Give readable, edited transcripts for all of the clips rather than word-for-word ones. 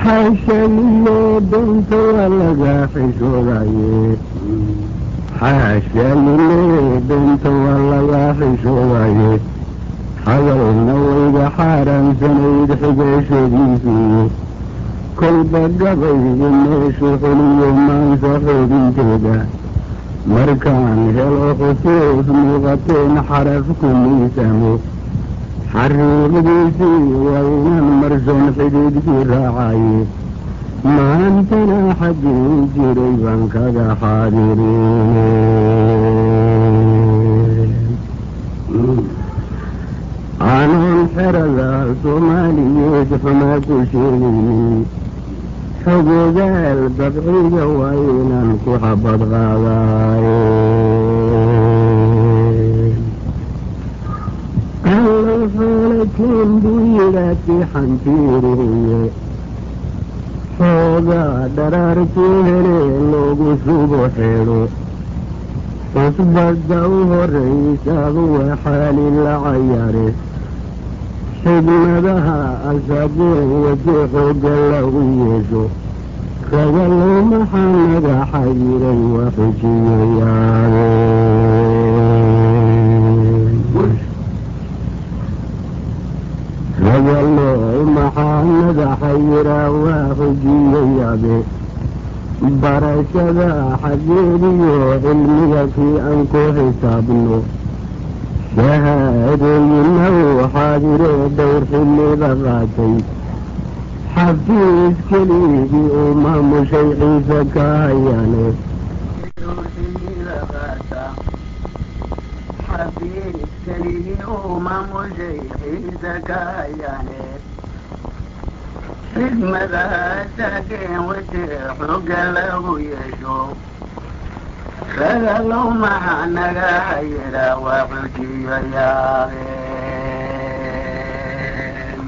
Xaasha lile, beenta waa laga xishoodaye. Xaasha lile, beenta waa laga xishoodaye. Hadalna wayga xaaraamsanayd xigeeshadiisuye. Kolba gabaygu meeshu xuliyo maansa xoodinteeda markaan helo, xusuus muuqateen xaraf ku miisaamo, xariiqdiisii waa inaan marshoon xidhiidhkii raacaye. Maantana xaggii jiray baan kaga xaadirine. Anoon xerada Soomaaliyeed xumaa ku sheegaynin, xogogaal dabciga waa inaan ku xabad qaadaaye. Allow xoolo keen buu yidhaati xantiiruhuye, xoogaa dharaartuu hele loogu shubo xeedho. Xusbadda u horraysaadu waa xaali la cayaare. Xigmadaha asageen wade xoogga lagu yeesho, ragalow maxaa naga xayiray waa xujiyayaabe. Ragalow maxaa naga xayiraa waa xujiyayaabe. Barashada xaggeediyo cilmiga kii aan ku xisaabno, shahaadooyinna uu xaadiree dhowr xilliba qaatay, xafiis keligii uu maamushay Ciise ka hayaane. Xafiis keligii uu maamushay Ciise ka hayaane. Xigmadaasageen wate xooga lagu yeesho, ragalow maxaa naga xayira waa xujiyo yaabeen.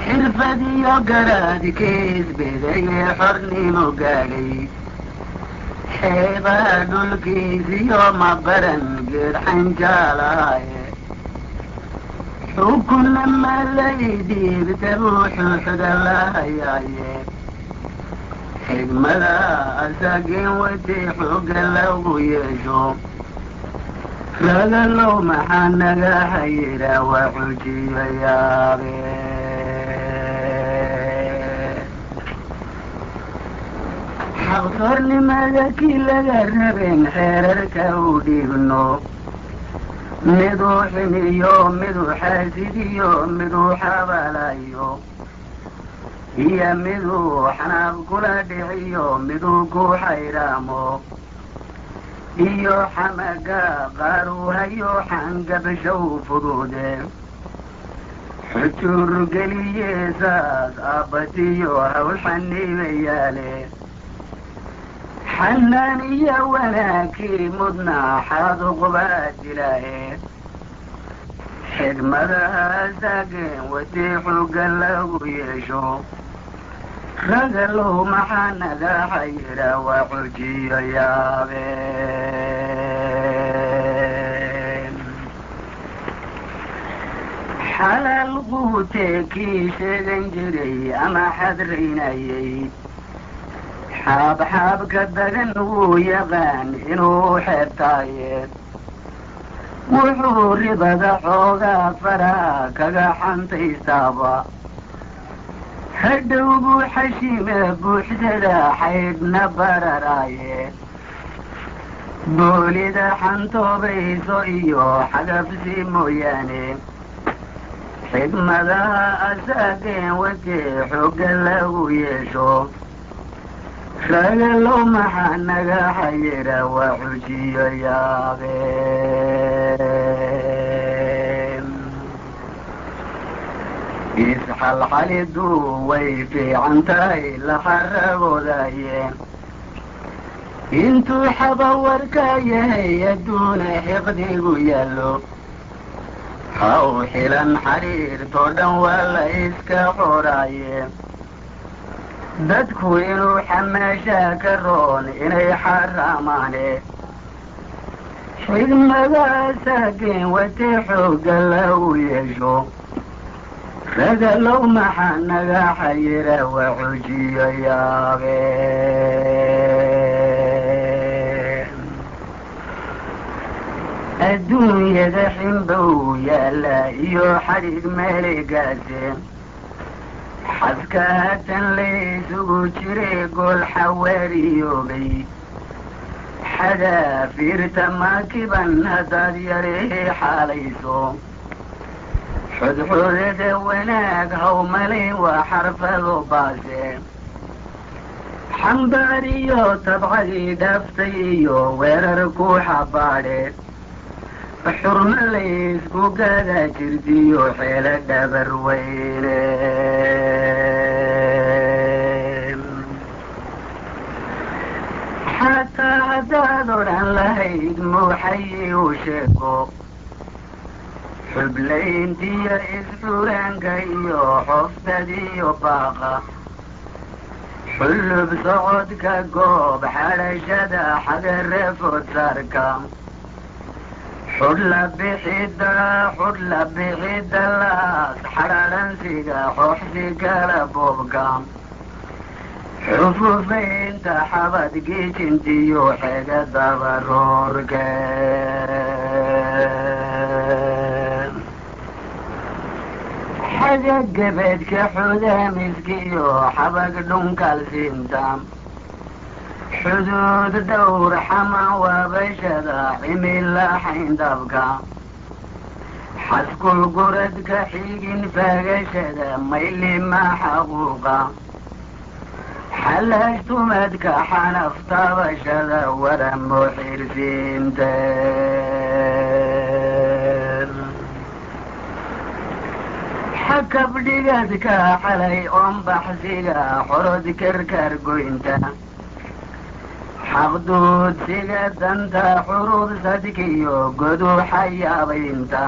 Xirfad iyo garaadkiis bedaye xornimo gaadhay, xeebaha dhulkiisiyo ma baran geed xanjaalaaye. Xukunna ma laydiibta buu xuuxda lahayaaye. Xigmada asageen watay xooga lagu yeesho, ragalow maxaa naga xayira waa xujiyo yaabe. Xaqsoornimada kii laga rabeen xeerarka u dhiibno, miduu xiniyo, miduu xaasidiyo, miduu xabalayo iyo miduu xanaaq kula dhiciyo, miduu ku xayraamo iyo xamaga qaaruu hayo xangabshow fudude. Xujuur geliye saas aabbatiyo hawl xaniibayaale, xanaan iyo wanaagkii mudnaa xaaduqbaa dilaaye. Xigmadahaasageen watay xooga lagu yeesho, ragalow maxaa naga xayira waa xujiyo yaabe. Xalaal quutee kii sheegan jiray ama xadraynayay, xaabxaabka dagan wuu yaqaan inuu xeebtaaye. Wuxuu ribada xoogaa faraha kaga xantaystaaba, hadhow buu xashime buuxsada xaydhna bararaaye. Boolida xantoobayso iyo xagabsi mooyaane, xigmadaha asaageen watee xoogga lagu yeesho, ragalow maxaa naga xayira waa xujiyo yaabe. Isxalxalidu way fiican tahay la xaragoodaye, intuu xaba warka yahay adduuna xiqdigu yaallo, ha u xilan xariirtoo dhan waa la iska xoraaye. Dadku inuu xamaashaa ka roon inay xaraamaane. Xigmadaasageen watee xoogga lagu yeesho, Ragalow maxaa naga xayira waxujiyo yaabe. Adduunyada xinbow yaalla iyo xadhig meeligaase, xaskaatan laysugu jiray gool xawaariyoobay, xadaafiirta maakiban haddaad yaree xaalayso, xodxodada wanaag haw malayn waa xarfado baase. Xambaariyo tabcadii dhaaftay iyo weerar ku xabaadhe, xurmo laysku gada jirtiyo xeelo dhabar weyne. Xataa haddaad odhan lahayd muuxayi u sheego, xublayntiyo isxuraanka iyo xoftadiyo baaqa, xullub socodka goob xadhashada xagare foodsaarka, xudhla bixidda xudhla bixidda laas xadhaadhansiga xooxsi kala boobka, xufufaynta xabad gijintiyo xega dabaroorka, xaga gabeedka xudaamiskiyo xabag dhunkaalsiinta, xuduud dhowr xama waabashada cimila xayndabka, xaskul guradka xigin faagashada maylima xaquuqa, xalaashtumadka xanaf taabashada waramo xirsiinta, xakab dhigadka xalay oonbaxsiga xorod karkaar goynta, xaqduudsiga danta xurubsadkiyo goduxa yaabaynta,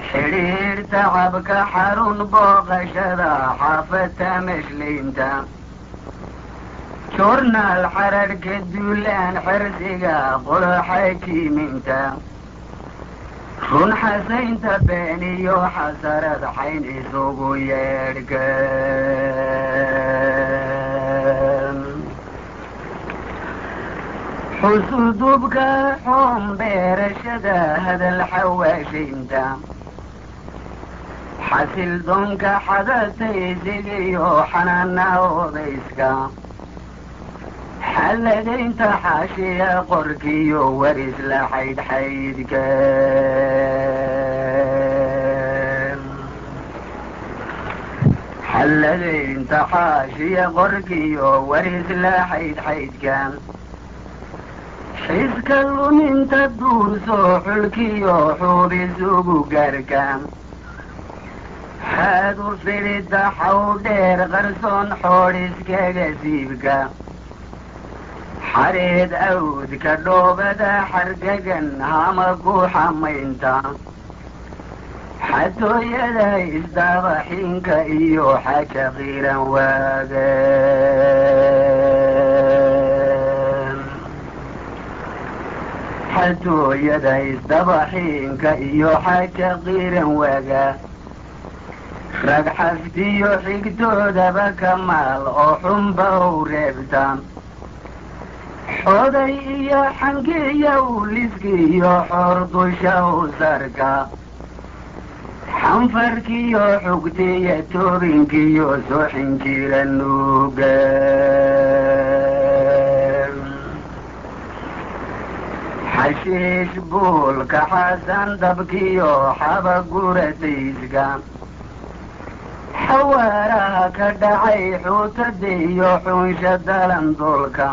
xidhiidh tacabka xarun booqashada xaafata meshlaynta, joornaal xararhka duulaan xersiga qoloxa jiiminta, run xasaynta been iyo xasarad xayn isugu yeedhka, xusudubka xoom beerashada hadal xawaashaynta, xasil doonka xadataysigiyo xanaana odayska, xalladaynta xaashiya qorkiyo warisla xaydxaydka, xalladaynta xaashiya qorkiyo warisla xaydxaydka, xiska luminta duurso xulkiyo xuubisugu gaarka, xaadu fidhida xaw dheer qarsoon xoodhiskaga siibka, xareed awdka dhoobada xargagan hama ku xamaynta, xatooyada isdaabaxinka iyo xaja qiiran waaga, xatooyada isdabaxiinka iyo xaja qiiran waaga, rag xaftiyo xigtoodaba ka maal oo xunba u reebta, xoday iyo xangiya uliskiyo xoor dusha u sarka, xanfarkiyo xugtiya toobinkiyo soo xinjira nuuga, xashiish buulka xasan dabkiyo xabaguratayska, xawaaraha ka dhacay xuutada iyo xunsha dalandoolka,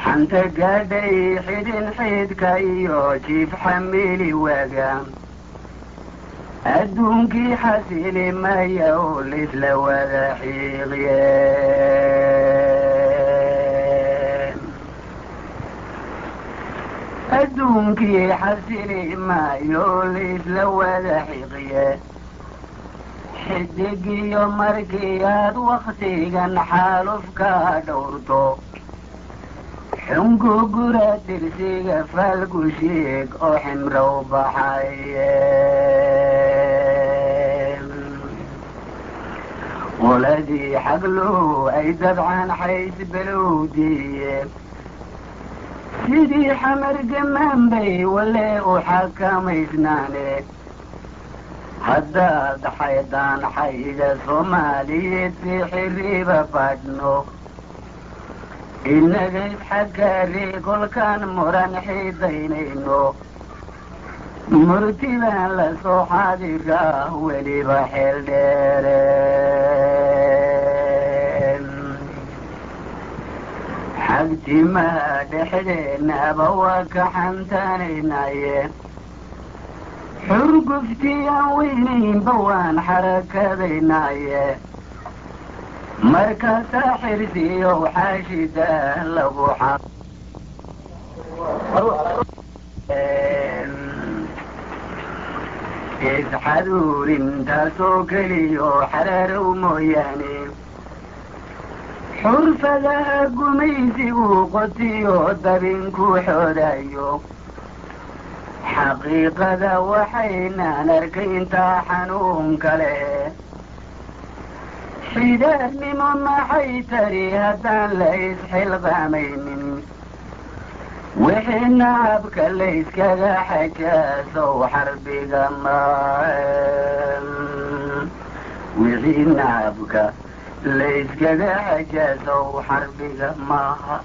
xanta gaadhay xidhin xidhka iyo jiif xamili waaga, adduunkii xasili maya oo laysla wada xiiqye, adduunkii xasili maayo laysla wada xiiqye. Xidigiyo markii aad wakhtigan xaalufka dhowrto, xunku gura tirsiga faalku sheeg oo ximrow baxaye. Qoladii xaglow ay dabcaan xays balowdiye, sidii Xamar gamaan bay wale u xakamaysnaane. Haddaad xaydaan xayga Soomaaliyeed si xiriiba baadhno, inaga isxakaari kolkaan muran xiidaynayno, murtibaan la soo xaadiraa weliba xeel dheere. Xagtimaha dhexdeennaba waa ka xantaanaynaye, xurguftii aan weynaynba waan xarakadaynaaye. Markaasaa Xirsiyow xaashida lagu isxaduurin, taasoo keliyo xaraarow mooyaane. Xurfadaha gumaysigu qotiyo dabinku xoodayo, xaqiiqada waxaynaan arkayntaa xanuun kale. Xidaarnimo maxay tari haddaan la isxilqaamaynin? Wixii nacabka layskaga xajaasow xarbiga ma, wixii nacabka layskaga xajaasow xarbiga maaha.